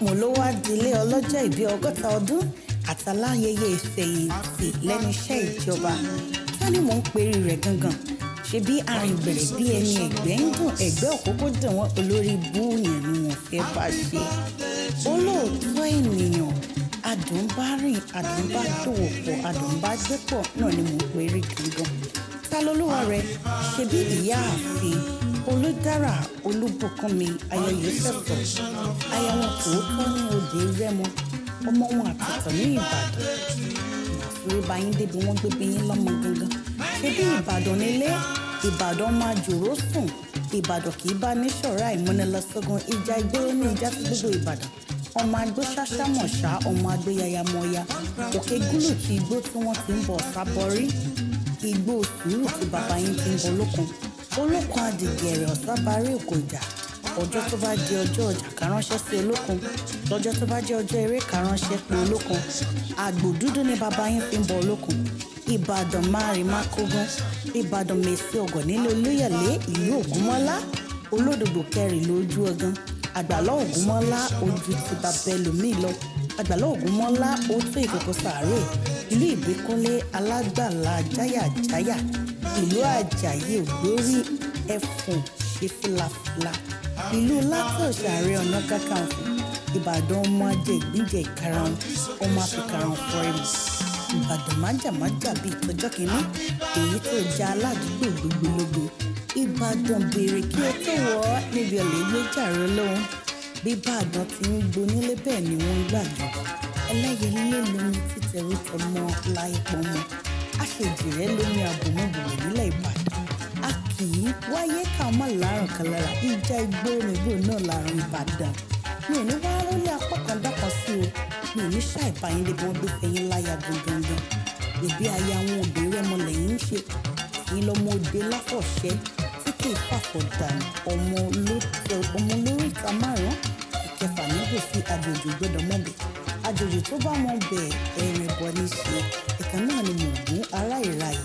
Mo ló wá dilé ọlọ́jọ́ ìbí 60 ọdún àtàláyẹyẹ ìfẹ̀yìntì lẹ́nu iṣẹ́ ìjọba. Ta ni mò ń perí rẹ̀ gangan? Ṣebí arìnbẹ̀rẹ̀ bí ẹni ẹ̀gbẹ́ ń dùn, ẹ̀gbẹ́ òkókó dùn wọ́n, olórí búùyàn ni wọ́n fẹ́ bá ṣe. Olóòótọ́ ènìyàn, adùn bá rìn, adùn bá dòwò pọ̀, adùn bá gbé pọ̀ náà ni mò ń perí gangan. Ta lolúwa rẹ̀? Ṣebí ìyáàfin Olùdára Olúbùkúnmi Ayọ̀yẹ́fẹ̀sọ, aya wọn tòótọ́ ní òde Rẹ́mọ, ọmọ wọn àtọ̀tọ̀ ní Ìbàdàn. Màsúré bá yín débi wọ́n gbé bí yín lọ́mọ gangan. Ṣebí Ìbàdàn nílé, Ìbàdàn máa jòró sùn, Ìbàdàn kì í bá ní ṣọ̀rá ìmúnilọ́sọ́gun, ìjà ìgboro ní ìjà sí gbogbo Ìbàdàn. Ọmọ agbó ṣáṣá mọ̀ṣá, ọmọ agbó yaya mọ̀ya, òkè gúlù ti igbó tí wọ́n ti ń bọ̀ sábọ́rí, igbó sùúrù tí bàbá yín ti ń bọ lókun. Olókun adìgẹ̀rẹ̀ ọ̀sábàárì òkò ìjà. Ọjọ́ tó bá di ọjọ́ ọjà ká ránṣẹ́ sí olókun, lọ́jọ́ tó bá jẹ́ ọjọ́ eré ká ránṣẹ́ pé olókun. Àgbò dúdú ni bàbá yín fi ń bọ olókun. Ìbàdàn márìn mákógún, Ìbàdàn mèsì ọ̀gọ̀ nílé Olúyọ̀lé, ìlú Ògúnmọ́lá, olódòdó kẹrin lójú ọgán. Àgbàlá Ògúnmọ́lá ojú ti bàbá ẹlòmíì lọ. Àgbàlá Ògúnmọ́lá ó tó ìkòkò sàárè. Ìlú Ìbíkúnlé alágbàlá jáyàjáyà. Ìlú Àjàyí ògbórí ẹfùn ṣe fìlàfìlà. Ìlú Látọ̀ṣà Ààrẹ Ọ̀nà Kakanfò. Ìbàdàn ọmọ ajé ìgbín ìkarahun, ọmọ àfikàrahun fọ́rẹ́mù. Ìbàdàn májàmájà bíi ìtọ́jọ́ kìíní, èyí tó ja aládùúgbò gbogbo lógo. Ìbàdàn béèrè kí o tó wọ̀ ọ́ níbi ọ̀lẹ́ gbéjàre lóhùn. Bí Ìbàdàn ti ń gbonílé bẹ́ẹ̀ ni wọ́n ń gbàgbọ́. Ẹlẹ́yẹlé lomi títẹrú tọmọ láì pọnmọ. Àṣejìrẹ́ lomi àbòmọ̀bòmọ̀ nílẹ̀ Ìbàdàn. A kì í wáyé ká má lárùn kan lára. Ìjà ìgboro nígbò náà lárùn Ìbàdàn. Mi ò ní wá rólé apá kan dákan sí o. Mi ò ní ṣàìbá yín débi wọ́n gbé fẹ́yín láya gangan. Ìbí aya wọn òde Rẹ́mọ lẹ́yìn ń ṣe. Ẹ̀yin lọmọ òde láfọ̀ṣẹ́ tí kì í fàfọ̀ dànù. Ọmọ olórí ìta márùn-ún, ìkẹfà níbò sí àjòjì gbọ́dọ̀ mọ̀bẹ̀. Àjòjì tó bá mọ̀ bẹ̀ ẹ̀rìn bọ̀ ní ṣe. Ẹ̀kan náà ni mò ń gún ará ìrayè.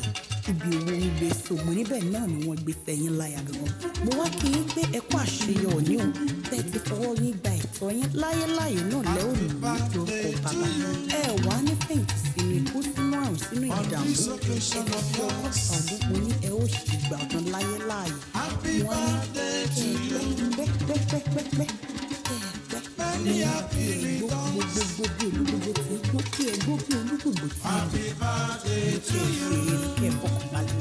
Ibi owó ń gbé sòmù níbẹ̀ náà ni wọ́n gbé fẹ́yín láya gangan. Mo wá kí yín pé ẹ kú àṣeyọ òní o. Bẹ́ẹ̀ ti fọwọ́ yín gba ẹ̀tọ́ yín láyéláyé náà lẹ́ ò lù ú lórúkọ bàbá. Ẹ wá ní fẹ̀yìntì sínú ikú, sínú àrùn, sínú ìdààmú. Ẹ ti fi 60 ọdún, mo ní ẹ ó ṣe ìgbà ọdún láyéláyé. Mo wá ní kẹ́ ẹ pẹ́ pẹ́ pẹ́ pẹ́ pẹ́ kẹ́ ẹ pẹ́ ní kí ẹ gbó gbogbogbò bí olúgbogbo tí ń gbó, kí ẹ gbó bí olúgbògbò tí ń gbó. Mo kí ẹ ṣe rere, kẹ́ ẹ fọkànbalẹ̀.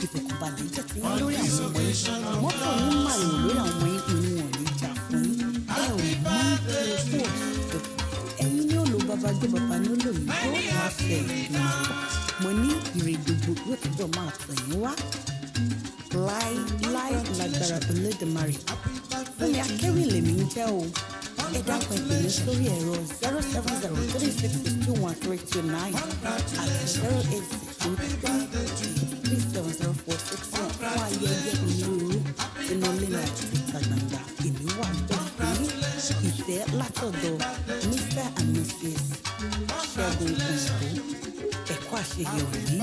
Ìfọkànbalẹ̀ jẹ́ ti yín lórí àwọn ọmọ yín. Mọ́tò ní màrìwò lórí àwọn ọmọ yín, inú wọn ò ní jà fún yín. Ẹ ò ní kú òtítọ́. Ẹ̀yin ni ó lo bàbá gbé, bàbá ní ó lò yín tó láṣẹ Èdùmàrè. Mo ní ire gbogbo yóò túbọ̀ máa tọ̀ yín wá láí láí lágbára Olódùmarè. Fúnmi Akéwì lèmi ń jẹ́ o. Ẹ dákun, ẹ pè mí sórí ẹ̀rọ 07036621329 àti 08038370461 fún ayẹyẹ onírúurú inú ilé náà àti ìta gbangba. Èmi wà bẹ́ẹ̀ fún yín. Ìfẹ́ látọ̀dọ̀ Mr and Mrs Ṣẹ́gun Òyìnbó. Ẹ̀kọ́ àṣeyẹ òní.